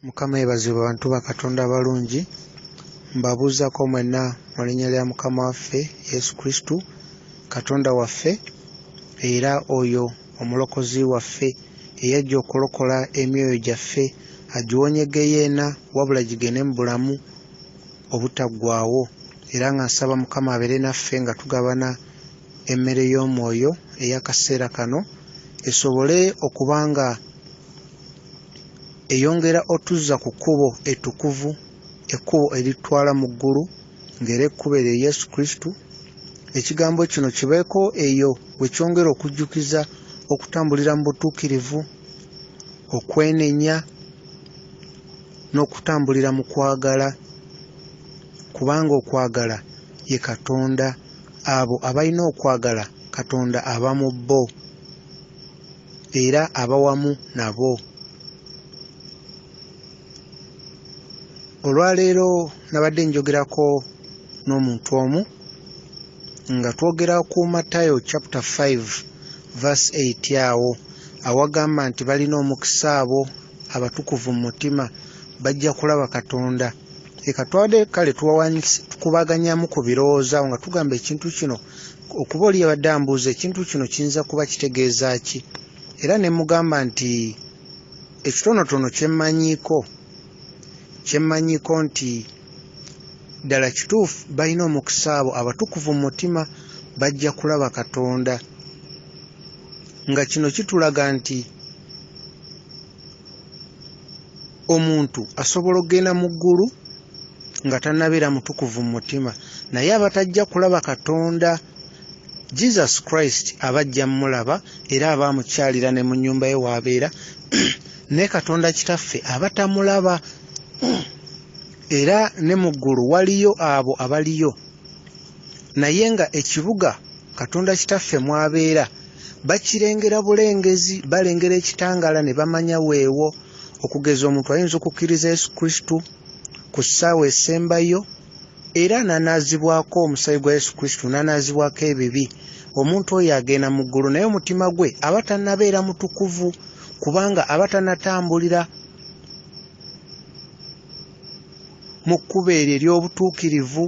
Mukama yebazibwe bantu ba Katonda abalungi, mbabuuzaako mwenna mu linnya lya Mukama waffe Yesu Kristo, Katonda waffe era oyo Omulokozi waffe eyajja okulokola emyoyo gyaffe agiwonye ggeyeena wabula gigende mu bulamu obutaggwaawo. Era nga nsaba Mukama abeere naffe nga tugabana emmere y'omwoyo ey'akaseera kano esobole okuba nga eyongera otuzza ku kkubo ettukuvu, ekkubo eritutwala mu ggulu, ng'era ekkubo eryo Yesu Kristo. Ekigambo kino kibeeko eyo we kyongera okujjukiza okutambulira mu butuukirivu, okwenenya, n'okutambulira mu kwagala, kubanga okwagala ye Katonda. Abo abalina okwagala Katonda aba mu bo era aba wamu nabo. Olwaleero nabadde njogerako n'omuntu omu nga twogera ku Matayo chapter 5 verse 8 awo awagamba nti balina omukisa abo abatukuvu mu mutima bajja kulaba Katonda. Leka twabadde kale tukubaganyamu ku birowoozo awo nga tugamba ekintu kino okuba oli yabadde ambuuza ekintu kino kiyinza kuba kitegeeza ki, era ne mugamba nti ekitonotono kye mmanyiiko, kye mmanyiiko nti ddala kituufu balina omukisa abo abatukuvu mu mutima bajja kulaba Katonda. Nga kino kitulaga nti omuntu asobola okugenda mu ggulu nga tannabeera mutukuvu mu mutima, naye abatajja kulaba Katonda, Jesus Christ aba ajja mmulaba era aba amukyalira ne mu nnyumba ye w'abeera, ne Katonda Kitaffe aba tamulaba. Era ne mu ggulu waliyo abo abaliyo, naye nga ekibuga Katonda Kitaffe mw'abeera bakirengera bulengezi, balengera ekitangaala ne bamanya weewo. Okugeza omuntu ayinza okukkiriza Yesu Kristo ku ssaawa esembayo era n'anaazibwako omusaayi gwa Yesu Kristo n'anaazibwako ebibi, omuntu oyo agenda mu ggulu naye omutima gwe aba tannabeera mutukuvu kubanga aba tannatambulira mu kkubo eryo ery'obutuukirivu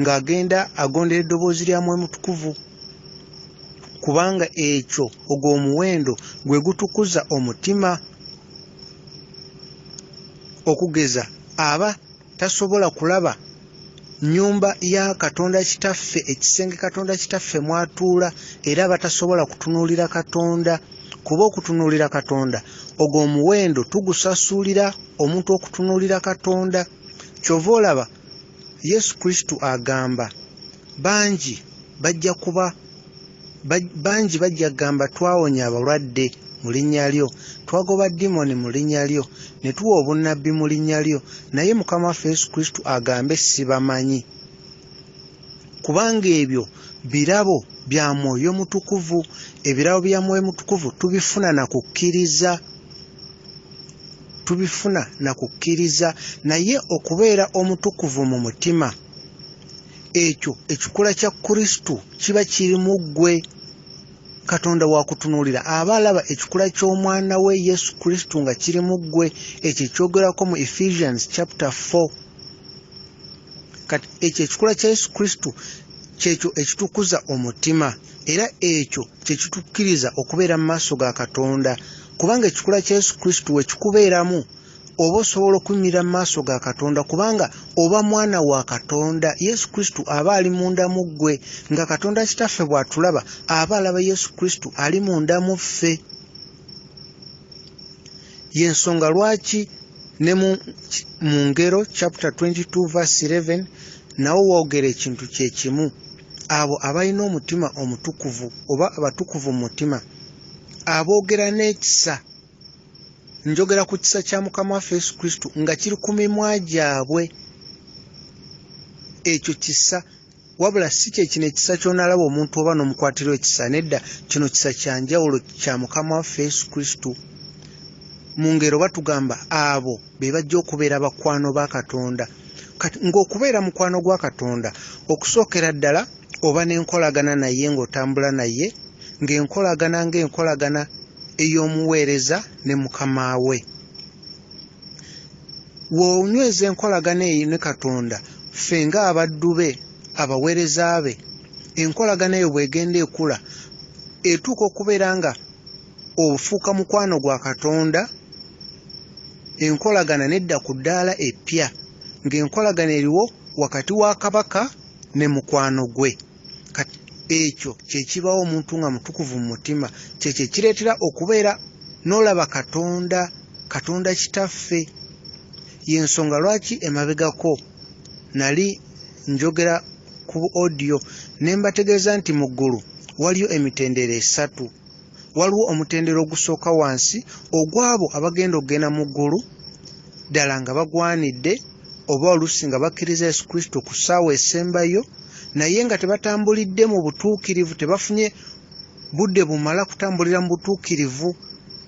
ng'agenda agondera eddoboozi lya Mwoyo Mutukuvu, kubanga ekyo ogwo omuwendo gwe gutukuza omutima. Okugeza aba tasobola kulaba nnyumba ya Katonda Kitaffe, ekisenge Katonda Kitaffe mw'atuula, era aba tasobola kutunuulira Katonda, kuba okutunuulira Katonda ogwo omuwendo tugusasulira omuntu okutunuulira Katonda. Ky'ova olaba Yesu Kristo agamba bangi bajja kuba bangi bajja kugamba twawonya abalwadde mu linnya lyo, twagoba dimoni mu linnya lyo, ne tuwa obunnabbi mu linnya lyo, naye Mukama waffe Yesu Kristo agambe sibamanyi. Kubanga ebyo birabo bya Mwoyo Mutukuvu. Ebirabo bya Mwoyo Mutukuvu tubifuna na kukkiriza. Tubifuna na kukkiriza. Naye okubeera omutukuvu mu mutima, ekyo ekikula kya Kristo kiba kiri mu ggwe. Katonda wakutunuulira aba alaba ekikula ky'omwana we Yesu Kristo nga kiri mu ggwe, ekyo ekyogerwako mu Ephesians chapter 4. Kati ekyo ekikula kya Yesu Kristo kyekyo ekitukuza omutima, era ekyo kye kitukkiriza okubeera mu maaso ga Katonda, kubanga ekikula kya Yesu Kristo we kikubeeramu oba osobola okuyimirira mu maaso ga Katonda, kubanga oba mwana wa Katonda. Yesu Kristo aba ali munda mu ggwe, nga Katonda Kitaffe bw'atulaba aba alaba Yesu Kristo ali munda mu ffe. Y'ensonga lwaki ne mu Ngero chapter 22 verse 11 nawo woogera ekintu kye kimu, abo abalina omutima omutukuvu oba abatukuvu mu mutima aboogera n'ekisa, njogera ku kisa kya Mukama waffe Yesu Kristo nga kiri ku mimwa gyabwe. Ekyo kisa, wabula si kye kino ekisa ky'onaalaba omuntu oba n'omukwatirwa ekisa, nedda, kino kisa kya njawulo kya Mukama waffe Yesu Kristo. Mu ngero batugamba abo be bajja okubeera bakwano ba Katonda. Kati ng'okubeera mukwano gwa Katonda, okusookera ddala oba n'enkolagana naye ng'otambula naye, ng'enkolagana ng'enkolagana ey'omuweereza ne mukama we. W'onyweza enkolagana eyo ne Katonda, ffe ng'abaddu be, abaweereza be, enkolagana eyo bw'egenda ekula, etuuka okubeera nga ofuuka mukwano gwa Katonda, enkolagana n'edda ku ddaala eppya, ng'enkolagana eriwo wakati wa kabaka ne mukwano gwe. Kati ekyo kye kibaawo omuntu nga mutukuvu mu mutima, kyekyo ekireetera okubeera n'olaba Katonda, Katonda Kitaffe. Y'ensonga lwaki emabegako nali njogera ku audio ne mbategeeza nti mu ggulu waliyo emitendera esatu. Waliwo omutendera ogusooka wansi ogw'abo abagenda okugenda mu ggulu ddala nga bagwanidde oba oluusi nga bakkiriza Yesu Kristo ku ssaawa esembayo naye nga tebatambulidde mu butuukirivu, tebafunye budde bumala kutambulira mu butuukirivu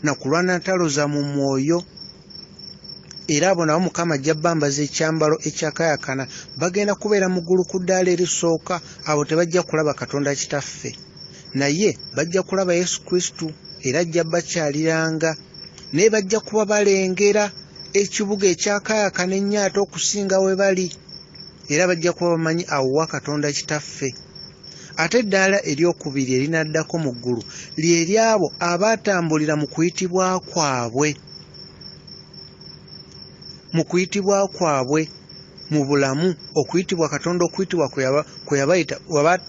na kulwana ntalo za mu mwoyo. Era abo nabo Mukama ajja bambaza ekyambalo ekyakaayakana, bagenda kubeera mu ggulu ku ddaala erisooka. Abo tebajja kulaba Katonda Kitaffe, naye bajja kulaba Yesu Kristo, era ajja bakyaliranga, naye bajja kuba balengera ekibuga ekyakaayakana ennyo ate okusinga we bali, era bajja kuba bamanyi awo wa Katonda Kitaffe. Ate eddaala eryokubiri erinaddako mu ggulu lye ly'abo abaatambulira mu kuyitibwa kwabwe, mu kuyitibwa kwabwe mu bulamu, okuyitibwa Katonda, okuyitibwa kwe yabayita,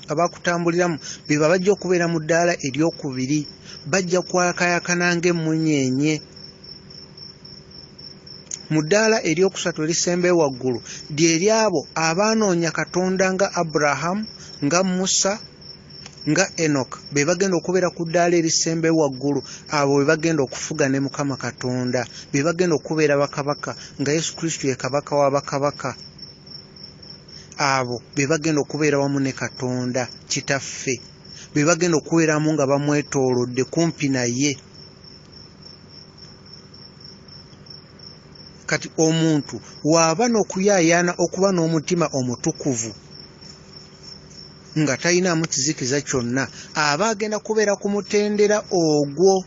abakutambuliramu, be bajja okubeera mu ddaala eryokubiri, bajja kwakaayakana ng'emmunyeenye. Mu ddaala eryokusatu erisembayo waggulu lye ly'abo abaanoonya Katonda nga Aburahamu, nga Musa, nga Enoka, be bagenda okubeera ku ddaala erisembayo waggulu. Abo be bagenda okufuga ne Mukama Katonda, be bagenda okubeera bakabaka nga Yesu Kristo ye kabaka wa bakabaka. Abo be bagenda okubeera wamu ne Katonda Kitaffe, be bagenda okubeeramu nga bamwetoolodde kumpi naye. Kati omuntu waaba n'okuyaayaana okuba n'omutima omutukuvu nga talinaamu kizikiza kyonna, aba agenda kubeera ku mutendera ogwo,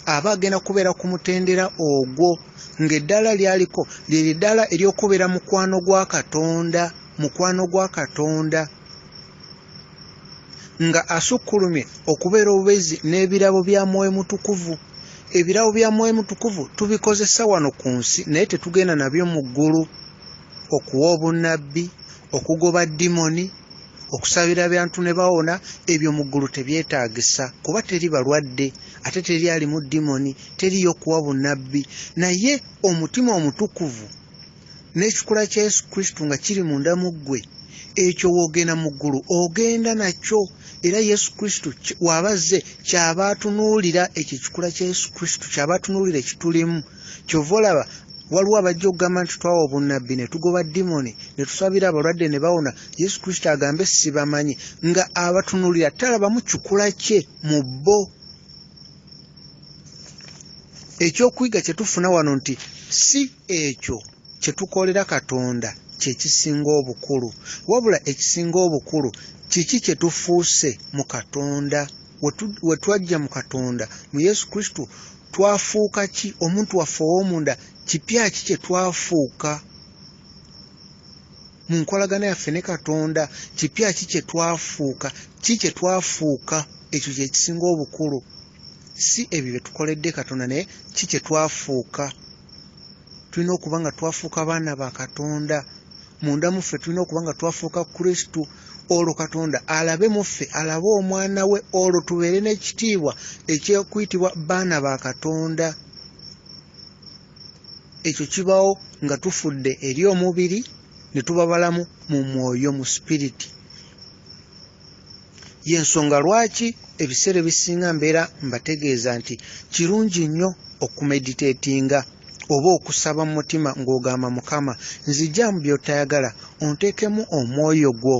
aba agenda kubeera ku mutendera ogwo ng'eddaala lyaliko lye ddaala ery'okubeera mukwano gwa Katonda, mukwano gwa Katonda, nga asukkulumye okubeera obubeezi n'ebirabo bya Mwoyo Mutukuvu. Ebirabo bya Mwoyo Mutukuvu tubikozesa wano ku nsi, naye tetugenda nabyo mu ggulu. Okuwa obunnabbi, okugoba dimoni, okusabira abantu ne bawona, ebyo mu ggulu tebyetaagisa kuba teri balwadde, ate teri alimu dimoni, teriyo kuwa bunnabbi. Naye omutima omutukuvu n'ekikula kya Yesu Kristo nga kiri munda mu ggwe, ekyo w'ogenda mu ggulu ogenda nakyo, era Yesu Kristo w'aba azze ky'aba atunuulira, ekyo ekikula kya Yesu Kristo ky'aba atunuulira ekitulimu. Ky'ova olaba waliwo abajja okugamba nti twawa obunnabbi ne tugoba dimoni ne tusabira abalwadde ne bawona, Yesu Kristo agambe sibamanyi, nga abatunuulira talabamu kikula kye mu bo. Ekyokuyiga kye tufuna wano nti si ekyo kye tukolera Katonda kye kisinga obukulu, wabula ekisinga obukulu kiki kye tufuuse mu Katonda. We twajja mu Katonda, mu Yesu Kristo, twafuuka ki? Omuntu waffe ow'omunda kipya ki kye twafuuka? Mu nkolagana yaffe ne Katonda kipya ki kye twafuuka? Ki kye twafuuka? Ekyo kye kisinga obukulu, si ebyo bye tukoledde Katonda, naye ki kye twafuuka. Tulina okuba nga twafuuka baana ba Katonda. Munda mu ffe tulina okuba nga twafuuka Kristo, olwo Katonda alabe mu ffe, alabe omwana we, olwo tubeere n'ekitiibwa eky'okuyitibwa baana ba Katonda. Ekyo kibaawo nga tufudde eri omubiri ne tuba balamu mu mwoyo, mu sipiriti. Y'ensonga lwaki ebiseera ebisinga mbeera mbategeeza nti kirungi nnyo okumeditatinga oba okusaba mu mutima ng'ogamba Mukama, nzigyamu by'otayagala, onteekemu omwoyo gwo,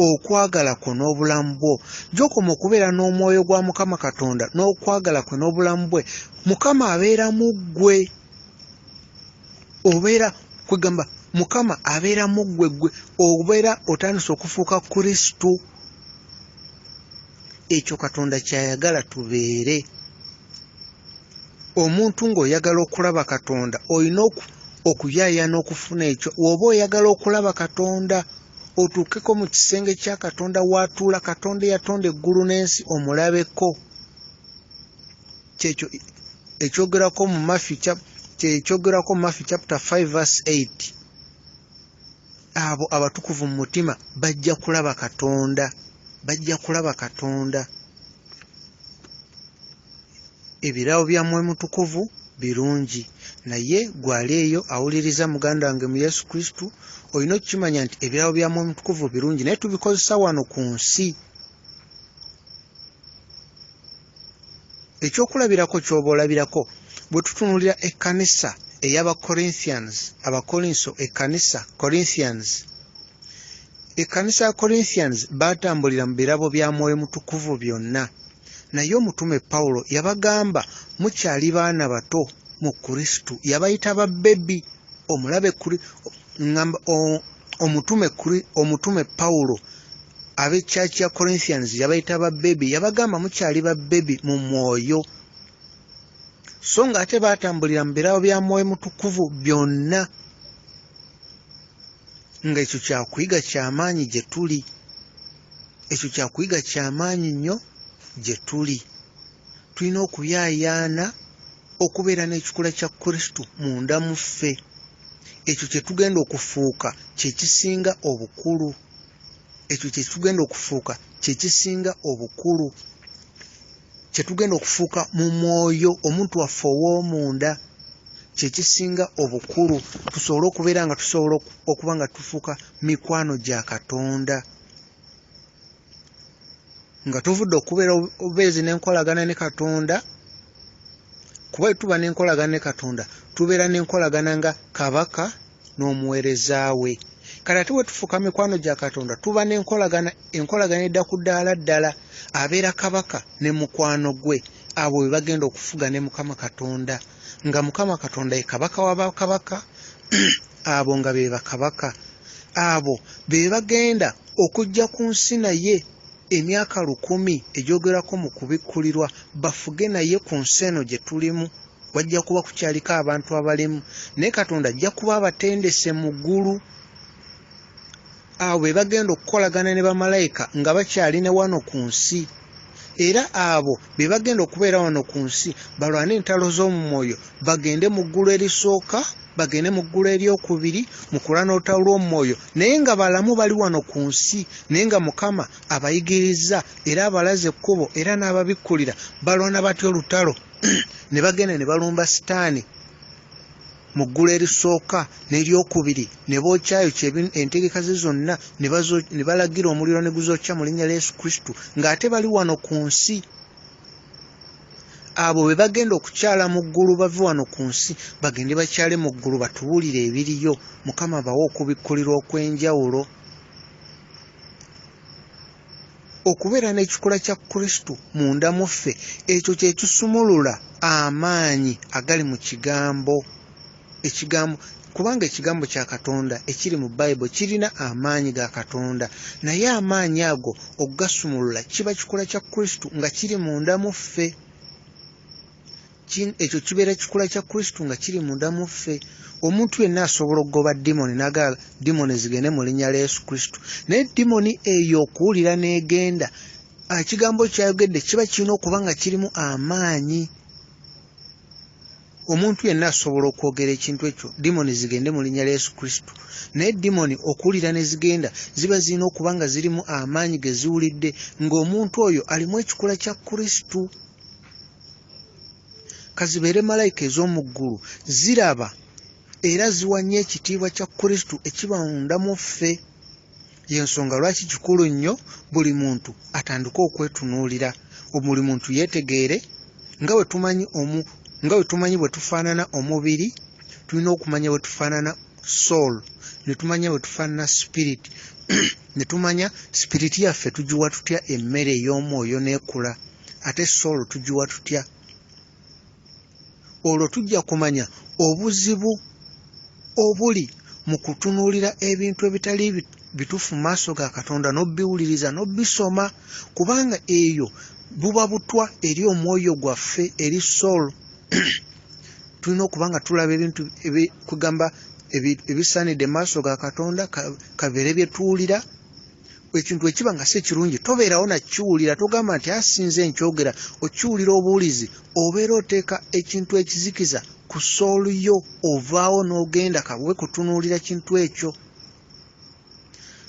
okwagala kwo n'obulamu bwo. Gy'okoma okubeera n'omwoyo gwa Mukama Katonda n'okwagala kwe n'obulamu bwe, Mukama abeera mu ggwe. Obeera kwegamba Mukama abeera mu ggwe, ggwe obeera otandise okufuuka Kristo. Ekyo Katonda ky'ayagala tubeere. Omuntu ng'oyagala okulaba Katonda olina Okuyaayaana okufuna ekyo, oba oyagala okulaba Katonda, otuukeko mu kisenge kya Katonda w'atuula, Katonda eyatonda eggulu n'ensi, omulabeko. Kyekyo ekyogerwako mu Matthew kyekyogerwako mu Matthew chapter 5 verse 8. Abo abatukuvu mu mutima bajja kulaba Katonda, bajja kulaba Katonda. Ebirabo bya Mwoyo Mutukuvu birungi, naye ggwe ali eyo awuliriza muganda wange mu Yesu Kristo, olina okukimanya nti ebirabo bya Mwoyo Mutukuvu birungi, naye tubikozesa wano ku nsi. Ekyokulabirako ky'oba olabirako, bwe tutunuulira ekkanisa ey'aba Corinthians, Abakolinso, ekkanisa Corinthians, ekkanisa ya Corinthians baatambulira mu birabo bya Mwoyo Mutukuvu byonna. Naye omutume Pawulo yabagamba, mukyali baana bato mu Kristo. Yabayita ba bebi. Omulabe ngamba omutume omutume Pawulo ab'e church ya Corinthians yabayita ba bebi, yabagamba mukyali ba bebi mu mwoyo. So ng'ate baatambulira mu birabo bya Mwoyo Mutukuvu byonna. Nga ekyo kyakuyiga kyamaanyi gye tuli. Ekyo kyakuyiga kyamaanyi nnyo gye tuli. Tulina okuyaayaana okubeera n'ekikula kya Kristo munda mu ffe. Ekyo kye tugenda okufuuka kye kisinga obukulu. Ekyo kye tugenda okufuuka kye kisinga obukulu. Kye tugenda okufuuka mu mwoyo, omuntu waffe ow'omunda, kye kisinga obukulu, tusobole okubeera nga tusobola okuba nga tufuuka mikwano gya Katonda. Nga tuvudde okubeera obubeezi n'enkolagana ne Katonda, kuba bwe tuba n'enkolagana ne Katonda, tubeera n'enkolagana nga kabaka n'omuweereza we. Kati ate bwe tufuuka mikwano gya Katonda, tuba n'enkolagana, enkolagana edda ku ddaala ddala, abeera kabaka ne mukwano gwe. Abo be bagenda okufuga ne Mukama Katonda. Nga Mukama Katonda ye kabaka wa bakabaka, abo nga be bakabaka. Abo be bagenda okujja ku nsi naye emyaka 1000 egyogerwako mu kubikkulirwa, bafuge naye ku nsi eno gye tulimu. Wajja kuba kukyaliko abantu abalimu, naye Katonda ajja kuba abatendese mu ggulu. Abo be bagenda okukolagana ne bamalayika nga bakyali ne wano ku nsi. Era abo be bagenda okubeera wano ku nsi balwane entalo z'omu mwoyo, bagende mu ggulu erisooka, bagende mu ggulu eryokubiri mu kulwana olutalo lw'omwoyo, naye nga balamu bali wano ku nsi, naye nga Mukama abayigirizza era abalaze ekkubo era n'ababikkulira balwana batya olutalo ne bagenda ne balumba Sitaani mu ggulu erisooka n'eryokubiri, ne bookyayo entegeka ze zonna, ne balagira omuliro ne guzookya mu linnya lya Yesu Kristo, ng'ate bali wano ku nsi. Abo be bagenda okukyala mu ggulu, bave wano ku nsi bagende bakyale mu ggulu batubuulire ebiriyo. Mukama bawe okubikkulirwa okw'enjawulo. Okubeera n'ekikula kya Kristo munda mu ffe, ekyo kye kisumulula amaanyi agali mu kigambo. Ekigambo, kubanga ekigambo kya Katonda ekiri mu Bayibuli kirina amaanyi ga Katonda, naye amaanyi ago okugasumulula kiba kikula kya Kristo nga kiri munda mu ffe. Ekyo kibeera kikula kya Kristo nga kiri munda mu ffe. Omuntu yenna asobola okugoba dimoni n'agamba dimoni zigende mu linnya lya Yesu Kristo, naye dimoni eyo okuwulira n'egenda, ekigambo ky'ayogedde kiba kirina okuba nga kirimu amaanyi. Omuntu yenna asobola okwogera ekintu ekyo, dimoni zigende mu linnya lya Yesu Kristo, naye dimoni okuwulira ne zigenda ziba zirina okuba nga zirimu amaanyi ge ziwulidde ng'omuntu oyo alimu ekikula kya Kristo. Kazibeere malayika ez'omu ggulu ziraba era ziwa nnyo ekitiibwa kya Kristo ekiba munda mu ffe. Y'ensonga lwaki kikulu nnyo buli muntu atandike okwetunuulira, buli muntu yeetegeere nga bwe tumanyi omu, nga bwe tumanyi bwe tufaanana omubiri, tulina okumanya bwe tufaanana soul, ne tumanya bwe tufaanana spirit, ne tumanya spirit yaffe tugiwa tutya emmere ey'omwoyo n'ekula, ate soul tugiwa tutya. Olwo tujja kumanya obuzibu obuli mu kutunuulira ebintu ebitali bituufu mu maaso ga Katonda n'obiwuliriza n'obisoma, kubanga eyo buba butwa eri omwoyo gwaffe, eri soul. Tulina okuba nga tulaba ebintu kugamba ebisaanidde mu maaso ga Katonda, kabeere bye tuwulira. Ekintu ekiba nga si kirungi tobeerawo nakiwulira, togamba nti asinze nkyogera, okiwulira obuwulizi, obeera oteeka ekintu ekizikiza ku soul yo, ovaawo n'ogenda kawe kutunuulira kintu ekyo.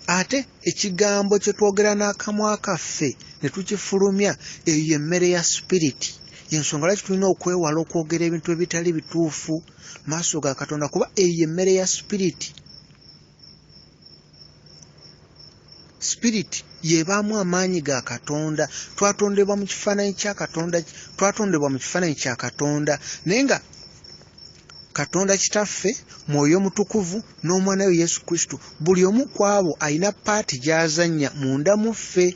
Ate ekigambo kye twogera n'akamwa kaffe ne tukifulumya, eyo ye mmere ya spirit. Y'ensonga lwaki tulina okwewala okwogera ebintu ebitali bituufu maaso ga Katonda, kuba eyo ye mmere ya spirit. Spirit y'ebaamu amaanyi ga Katonda. Twatondebwa mu kifaananyi kya Katonda, twatondebwa mu kifaananyi kya Katonda, naye nga Katonda Kitaffe, Mwoyo Mutukuvu n'Omwana we Yesu Kristo, buli omu ku abo alina paati gy'azannya munda mu ffe.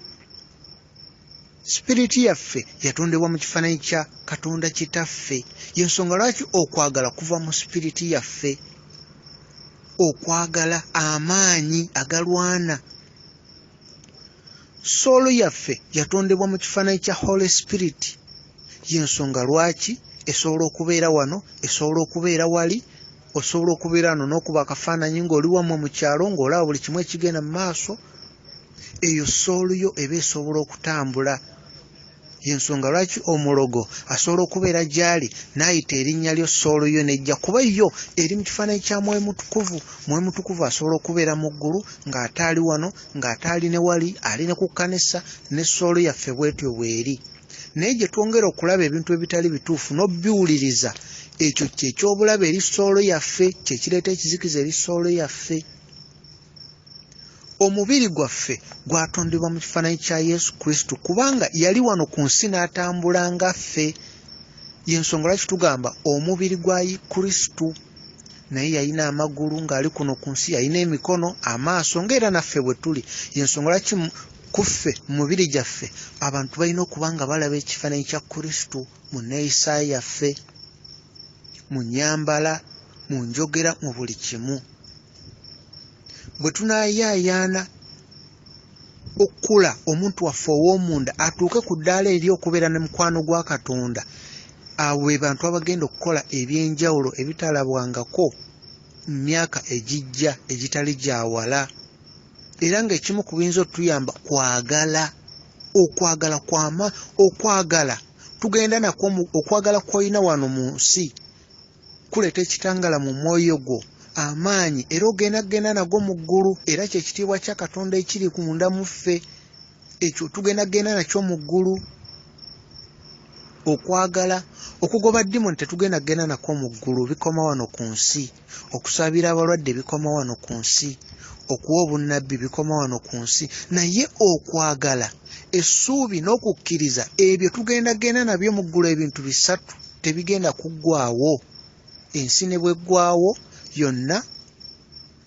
Spirit yaffe yatondebwa mu kifaananyi kya Katonda Kitaffe. Y'ensonga lwaki okwagala kuva mu spirit yaffe. Okwagala amaanyi agalwana. Soul yaffe yatondebwa mu kifaananyi kya Holy Spirit. Y'ensonga lwaki esobola okubeera wano, esobola okubeera wali, osobola okubeera wano n'okuba akafaananyi ng'oli wammwe mu kyalo ng'olaba buli kimu ekigenda mu maaso. Eyo soul yo eba esobola okutambula. Y'ensonga lwaki omulogo asobola okubeera gy'ali n'ayita erinnya lyo soul yo n'ejja, kuba yo eri mu kifaananyi kya Mwoyo Mutukuvu. Mwoyo Mutukuvu asobola okubeera mu ggulu ng'ate ali wano, ng'ate ali ne wali, ali ne ku kkanisa, ne soul yaffe bw'etyo bw'eri. Naye gye twongera okulaba ebintu ebitali bituufu n'obiwuliriza, ekyo kye ky'obulabe eri soul yaffe, kye kireeta ekizikiza eri soul yaffe. Omubiri gwaffe gwatondebwa mu kifaananyi kya Yesu Kristo, kubanga yali wano ku nsi n'atambula nga ffe. Y'ensonga lwaki tugamba omubiri gwa Kristo. Naye yalina amagulu ng'ali kuno ku nsi, yalina emikono, amaaso, ng'era naffe bwe tuli. Y'ensonga lwaki ku ffe mu mubiri gyaffe abantu balina okuba nga balaba ekifaananyi kya Kristo mu nneeyisa yaffe, mu nnyambala, mu njogera, mu buli kimu. Bwe tunaayaayaana okukula omuntu waffe ow'omunda atuuke ku ddaala eri okubeera ne mukwano gwa Katonda, abo be bantu abagenda okukola ebyenjawulo ebitalabwangako mu myaka egijja egitali gya wala. Era ng'ekimu ku biyinza otuyamba kwagala. Okwagala kwama, okwagala tugenda nakwo, okwagala kw'olina wano mu nsi kuleeta ekitangaala mu mwoyo gwo, amaanyi, era ogenda kugenda nago mu ggulu, era kye kitiibwa kya Katonda ekiri munda mu ffe, ekyo tugenda kugenda nakyo mu ggulu. Okwagala, okugoba ddimoni tetugenda kugenda nakwo mu ggulu, bikoma wano ku nsi. Okusabira abalwadde bikoma wano ku nsi. Okuwa obunnabbi bikoma wano ku nsi. Naye okwagala, essuubi n'okukkiriza, ebyo tugenda kugenda nabyo mu ggulu. Ebintu bisatu tebigenda kuggwaawo. Ensi ne bw'eggwaawo yonna,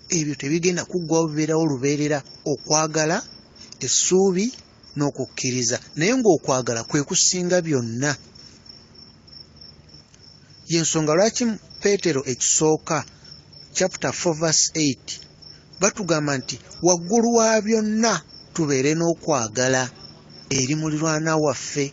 ebyo tebigenda kuggwaawo, bibeerawo lubeerera. Okwagala, essuubi n'okukkiriza. Naye ng'okwagala kwe kusinga byonna. Y'ensonga lwaki Peetero ekisooka chapter 4 verse 8 batugamba nti waggulu wa byonna tubeere n'okwagala eri muliraanwa waffe,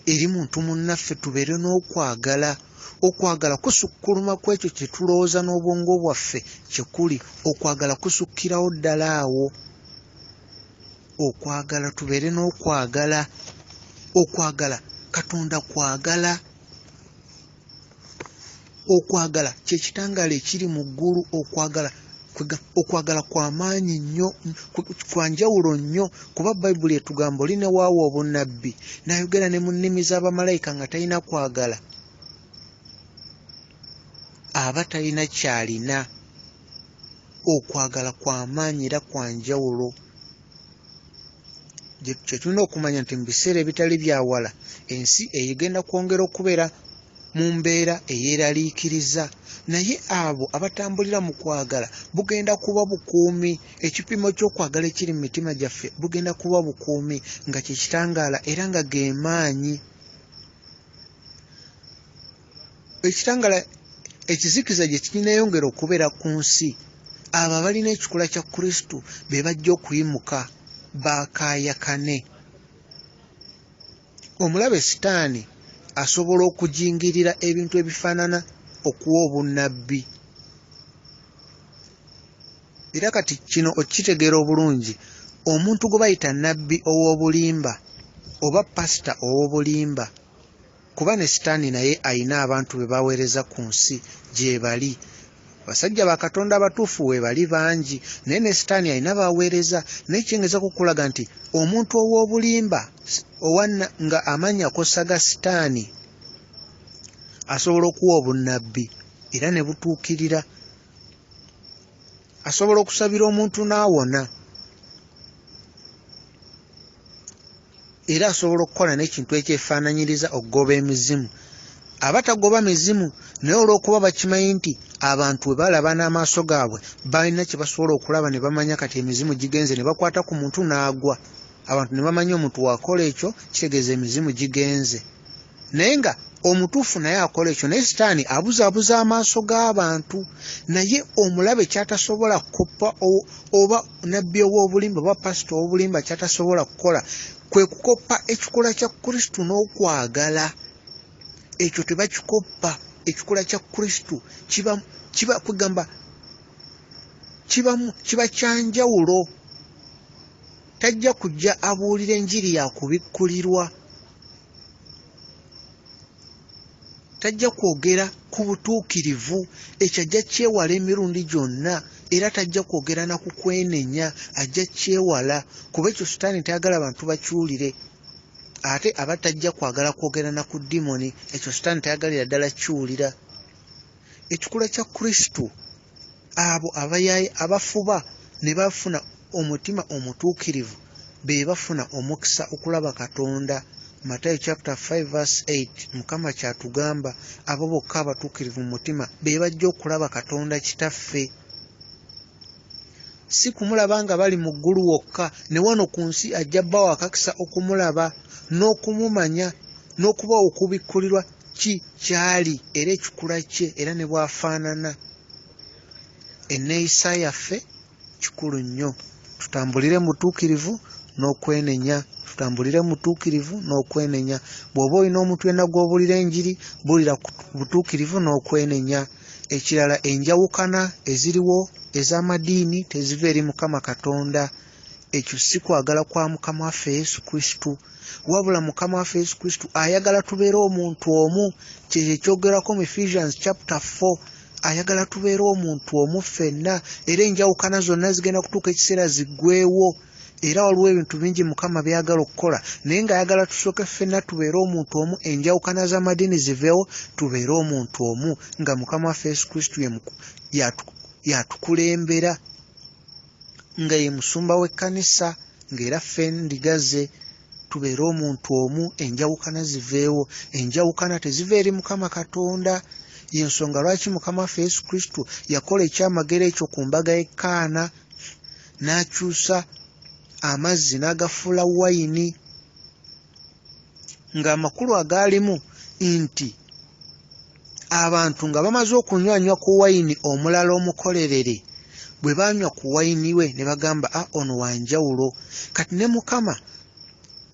eri muntu munnaffe, tubeere n'okwagala. Okwagala kusukkuluma ku ekyo kye tulowooza n'obwongo bwaffe kye kuli. Okwagala kusukkirawo ddala awo. Okwagala, tubeere n'okwagala. Okwagala, Katonda kwagala. Okwagala kye kitangaala ekiri mu ggulu. Okwagala okwagala kwa maanyi nnyo, kwa njawulo nnyo, kuba Bayibuli etugamba oli ne waawa obunnabbi n'ayogera ne mu nnimi z'abamalayika nga talina kwagala, aba talina ky'alina. Okwagala kwa maanyi era kwa njawulo. Kye tulina okumanya nti mu biseera ebitali bya wala ensi egenda kwongera okubeera mu mbeera eyeeraliikiriza, naye abo abatambulira mu kwagala bugenda kuba bukuumi. Ekipimo ky'okwagala ekiri mu mitima gyaffe bugenda kuba bukuumi, nga kye kitangaala era nga ge maanyi. Ekitangaala ekizikiza gye kineeyongera okubeera ku nsi, abo abalina ekikula kya Kristo be bajja okuyimuka baakaayakane. Omulabe Sitaani asobola okujingirira ebintu ebifaanana okuwa obunnabbi. Era kati kino okukitegeera obulungi, omuntu gwe bayita nnabbi ow'obulimba oba pasita ow'obulimba, kuba ne Sitaani naye alina abantu be baweereza ku nsi gye bali. Abasajja ba Katonda abatuufu weebali bangi, naye ne Sitaani alina b'aweereza. Naye kye ngezaako okukulaga nti omuntu ow'obulimba nga amannya akozesa ga Sitaani asobola okuwa obunnabbi era ne butuukirira. Asobola okusabira omuntu n'awona, era asobola okukola n'ekintu ekyefaananyiriza okugoba emizimu. Aba tagoba mizimu, naye olw'okuba bakimanyi nti abantu bwe balaba n'amaaso gaabwe balina kye basobola okulaba ne bamanya kati emizimu gigenze, ne bakwata ku muntu n'agwa. Abantu ne bamanya omuntu w'akola ekyo kitegeeza emizimu gigenze. Naye nga omutuufu naye akola ekyo, naye Sitaani abuzaabuza amaaso g'abantu. Naye omulabe ky'atasobola kukoppa oba nabbi ow'obulimba oba pasita ow'obulimba ky'atasobola kukola kwe kukoppa ekikula kya Kristo n'okwagala. Ekyo tebakikoppa. Ekikula kya Kristo kiba, kiba kwegamba kibamu, kiba kya njawulo. Tajja kujja abuulira enjiri ya kubikkulirwa. Tajja kwogera ku butuukirivu, ekyo ajja kyewala emirundi gyonna, era tajja kwogera na ku kwenenya, ajja kyewala, kuba ekyo Sitaani tayagala bantu bakiwulire. Ate aba tajja kwagala kwogera na ku dimoni, ekyo Sitaani tayagalira ddala kiwulira. Ekikula kya Kristo, abo abafuba ne bafuna omutima omutuukirivu be bafuna omukisa okulaba Katonda. Matayo chapter 5 verse 8, Mukama ky'atugamba, abo bokka abatuukirivu mu mutima be bajja okulaba Katonda Kitaffe. Si kumulaba nga bali mu ggulu wokka, ne wano ku nsi ajja bawa akakisa okumulaba n'okumumanya n'okubawa okubikkulirwa ki ky'ali era ekikula kye era ne bw'afaanana. Enneeyisa yaffe kikulu nnyo. Tutambulire mu butuukirivu n'okwenenya, tutambulire mu butuukirivu n'okwenenya. Bw'oba olina omuntu yenna gw'obuulira enjiri, buulira ku butuukirivu n'okwenenya. Ekirala, enjawukana eziriwo ez'amadiini teziva eri Mukama Katonda. Ekyo si kwagala kwa Mukama waffe Yesu Kristo, wabula Mukama waffe Yesu Kristo ayagala tubeere omuntu omu. Kyekyo ekyogerwako mu Ephesians chapter 4. Ayagala tubeere omuntu omu ffenna, era enjawukana zonna zigenda kutuuka ekiseera ziggweewo. Era waliwo ebintu bingi Mukama by'ayagala okukola, naye ng'ayagala tusooke ffenna tubeere omuntu omu, enjawukana z'amadiini ziveewo, tubeere omuntu omu, nga Mukama waffe Yesu Kristo y'atukulembera, nga ye musumba w'ekkanisa, ng'era ffe ndiga ze. Tubeere omuntu omu, enjawukana ziveewo. Enjawukana teziva eri Mukama Katonda. Y'ensonga lwaki Mukama waffe Yesu Kristo yakola ekyamagero ekyo ku mbaga y'e Kaana, n'akyusa amazzi n'agafuula wayini, ng'amakulu agaalimu nti abantu nga bamaze okunywanywa ku wayini omulala omukolerere, bwe baanywa ku wayini we ne bagamba, a, ono wa njawulo. Kati ne Mukama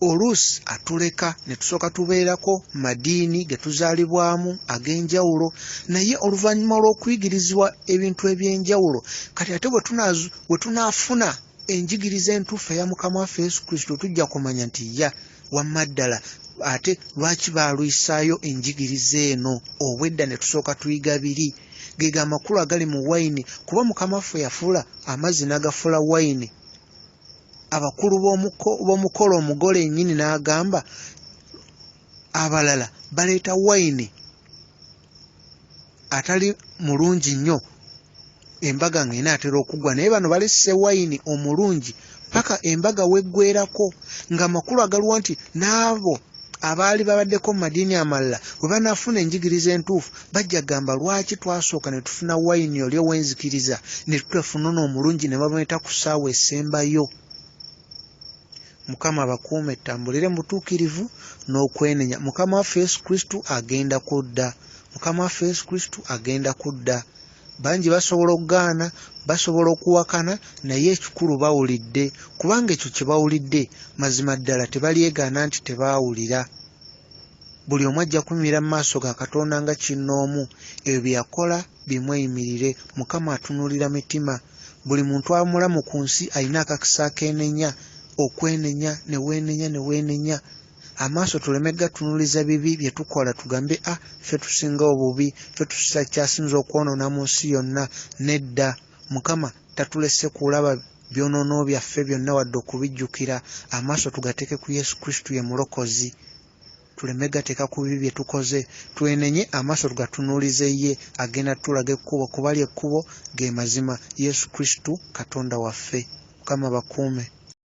oluusi atuleka ne tusooka tubeerako madiini ge tuzaalibwamu ag'enjawulo, naye oluvannyuma lw'okuyigirizibwa ebintu eby'enjawulo, kati ate bwe tunaafuna enjigiriza entuufu eya Mukama waffe Yesu Kristo, tujja kumanya nti ya wamma ddala ate lwaki baalwisaayo enjigiriza eno obwedda ne tusooka tuyiga biri. Ge ga makulu agali mu wayini, kuba Mukama waffe yafuula amazzi n'agafuula wayini. Abakulu b'omukolo omugole yennyini n'agamba abalala baleeta wayini atali mulungi nnyo, embaga ng'enaatera okuggwa, naye bano balese wayini omulungi paka embaga weggweerako, ng'amakulu agaliwo nti n'abo abaali babaddeko mu madiini amalala bwe banaafuna enjigiriza entuufu bajja kugamba lwaki twasooka ne tufuna wayini oli ow'enzikiriza ne tutafuna ono omulungi ne bamuleeta ku ssaawa esembayo. Mukama abakuume, tutambulire mu butuukirivu n'okwenenya. Mukama waffe Yesu Kristo agenda kudda. Mukama waffe Yesu Kristo agenda kudda. Bangi basobola okugaana, basobola okuwakana, naye ekikulu bawulidde, kubanga ekyo kye bawulidde mazima ddala tebalyegaana nti tebaawulira. Buli omu ajja kuyimirira mu maaso ga Katonda nga kinnoomu, ebyo bye yakola bimweyimirire. Mukama atunuulira mitima. Buli muntu omulamu ku nsi alina akakisa akeenenya, okwenenya, ne weenenya, ne weenenya. Amaaso tuleme gatunuuliza bibi bye tukola tugambe, ah, ffe tusinga obubi, ffe tukyasinze okwonoona mu nsi yonna. Nedda, Mukama tatulese kulaba byonoono byaffe byonna wadde okubijjukira. Amaaso tugateeke ku Yesu Kristo ye Mulokozi. Tuleme gateeka ku bibi bye tukoze. Twenenye, amaaso tugatunuulize ye, agenda tulaga ekkubo, kuba lye kkubo, ge mazima, Yesu Kristo Katonda waffe. Mukama bakuume.